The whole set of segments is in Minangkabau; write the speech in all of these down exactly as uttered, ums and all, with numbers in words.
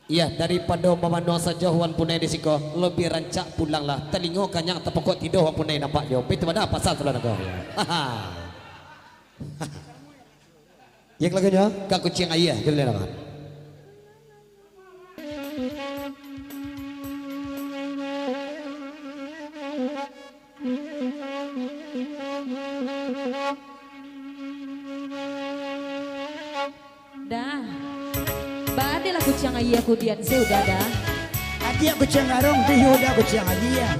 Iyo, daripado mamano sajo wan punai di siko, lobiah rancak pulanglah. Talingo kanyang tapokok tido wan punai nampaknyo. Baitu bana pasan saluruah nagari. Iyo, lagunyo, Ka Kuciang Aia, judulnyo. Dah. Baa dek lah Kuciang Aia kudian se udah dah. Adiak Kuciang Garong, tu iyo dah Kuciang Aia.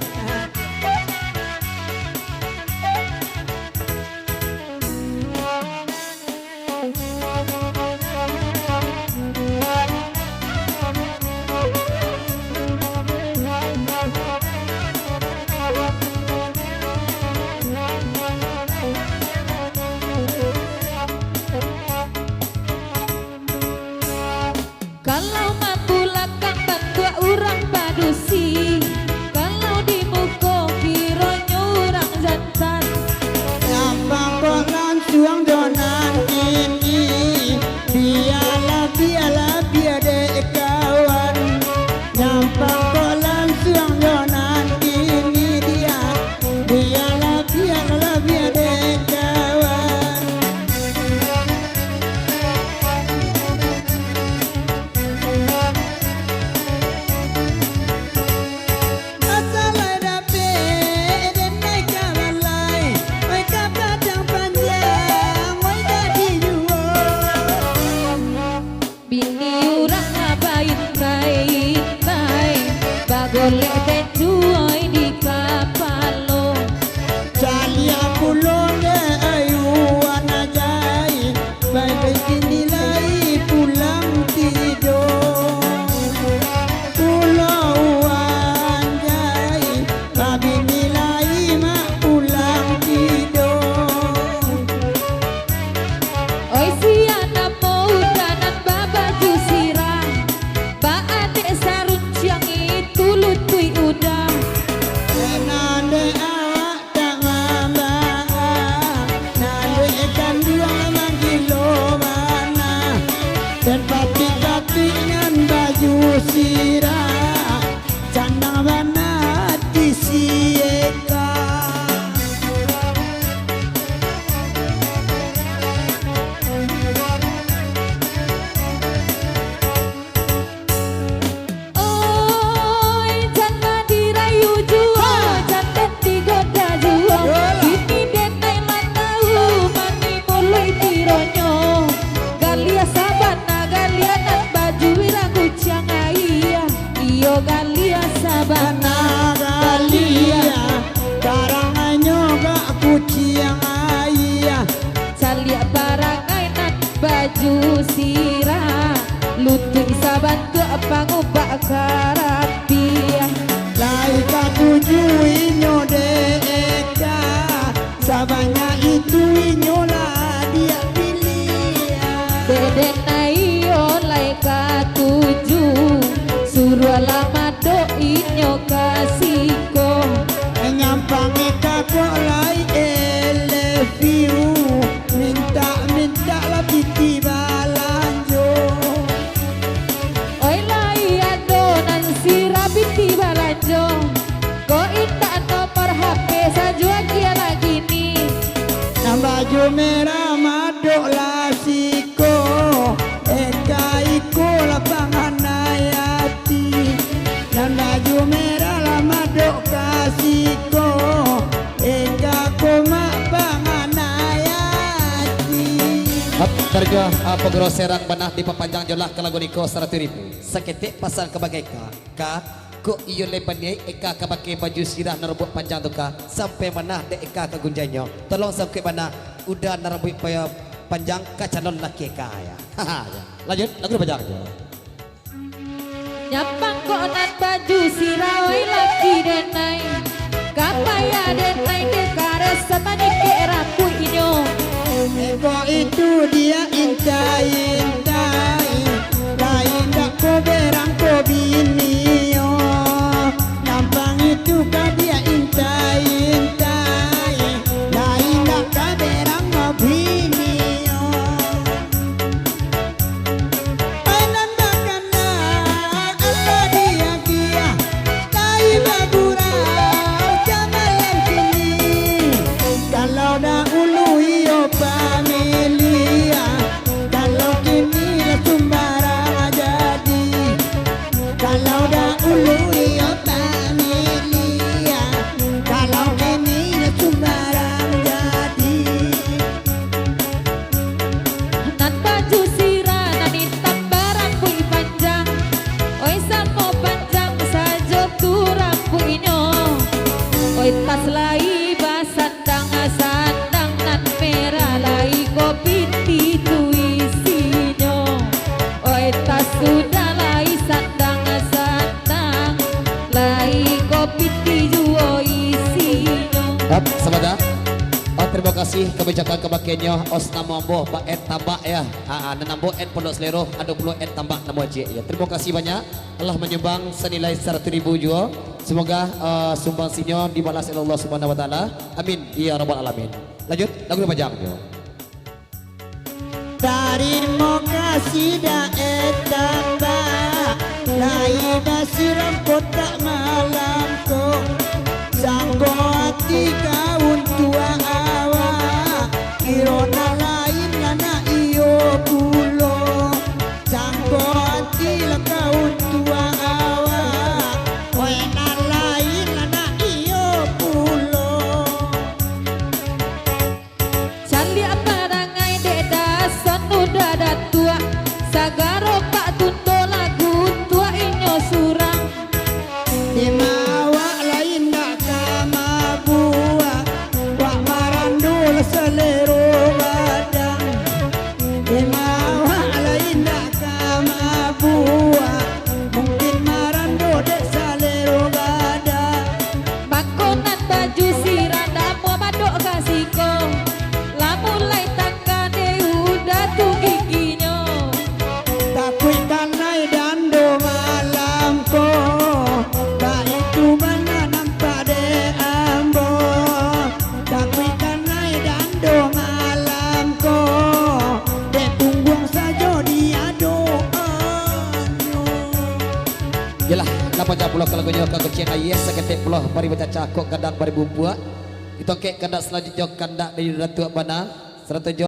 Kalau mambulakang bantuak urang padusi, kalau di muko kironyo urang jantan. Nyampang kok lansuang jo nan kini, bialah, bialah, bia dek kawan. Nyampang kok lansuang jo nan kini, dia, bialah, bialah, bia dek kawan. Asa lai dapek den nai ka balai, oi ka Padang Panjang, oi ka dijuo. Bini urang lah baintai-intai, bagolek den juo di kapalo. Caliak pulo dek ayuan ajai, baik-baik kini lai pulang tido. Pulo anjai, babini lai mak pulang tido. Oi sia namo udah nan babaju sirah, baa dek sarunciang itu lutuik udah. Nan dek awak tak mambaa, nan dek kanduang manggilo bana. Den patuik-patuik nan baju sirah, canang bana ati si Eka. Oi, jan dirayu juo, jan den digoda juo. Kini den nai lah tau mani muluik tironyo. Galiah sabana, galiah nan baju irang Kuciang Aia. Iyo, galiah sabana, galiah. Parangainyo ka Kuciang Aia. Caliak parangai nan baju sirah, lutuik sabantuak pangubak karapiah. Lai katuju inyo dek Eka, sabanyak itu inyo lah diak piliah. Dek den nai iyo lai katuju, suruahlah madok inyo ka siko. Nyampang Eka kok lai I love you, mintak-mintak lah pitih balanjo. Oi, lai ado nan sirah pitih balanjo, kok indak nomor H P sajo agiah lah kini. Nan baju merah madok lah siko, Eka iko lah panganai ati. Nan baju merah lah madok ka siko, Eka ko mak panganai ati. Hap, harga, ah, pagurau serang bana dipapanjang jolah ka lagu niko saratuih ribu. Saketek pasan ka bagai ka, ka, kok iyo lai baniaik Eka ka pakai baju sirah nan robuak panjang tu ka, sampai bana dek Eka ka gunjainyo. Tolong sangkuik bana, uda nan robuak pa-, panjang ka calon laki Eka, ya. Lanjut, lagu dipanjang jo. Nyampang kok nan baju sirah, oi laki den ai. Ka payah den ai, dek kareh sapanyikek rambuik inyo. Eko itu dia intai-intai, lai ndak ko berang ko bini, oh. Nyampang itu ka dia intai-intai, lai ndak ka berang ko bini, oh. Ai nan bakana, Sudah lai sandang-sandang, lai kopiti juo isinyo. Hap, sabanta. Ah, tarimo kasih kabijakan kabaktiannyo, os namo ambo Pak Ed Tambak, ya. Ha, ha, nan ambo Ed Pondok Salero, ado pulo Ed Tambak namo ciek, ya. Tarimo kasih banyak, alah manyumbang sanilai saratuih ribu juo. Samoga, ah, sumbangsinyo dibalas oleh Allah Subhanahu Wa Taala. Amin, ya rabbal alamin. Lanjut, lagu nan panjang nyo. Tarimo kasih Dae Tambak, lai basiram kotak malam ko. Sangko ati ka untuak awak, kiro nan lain lah nak iyo pulo. Sangko ati lah ka untuak awak, oi nan lain lah nak iyo pulo. Caliak parangai dek Dason udah datuak, sagaro Pak Tunto lagu untuak inyo surang. Dima awak lai indak ka mabuak, wak marando lah salero badan. Dima awak lai indak ka mabuak, mungkin marando dek salero badan. Mako nan baju sirah namuah madok ka siko, lah mulai tangga dek udah tu giginyo. Takuik kanai dando malam ko, baitu bana nampak dek ambo. Takuik kanai dando malam ko, dek pungguang sajo diadoannyo. Yolah, lah panjang pulo ka lagunyo, ka kucian aia saketek pulo, bari bacaca kok gadang bari bumbuak. Kito kek kandak salanjuiknyo, kandak dari Datuak Bana, sarato jo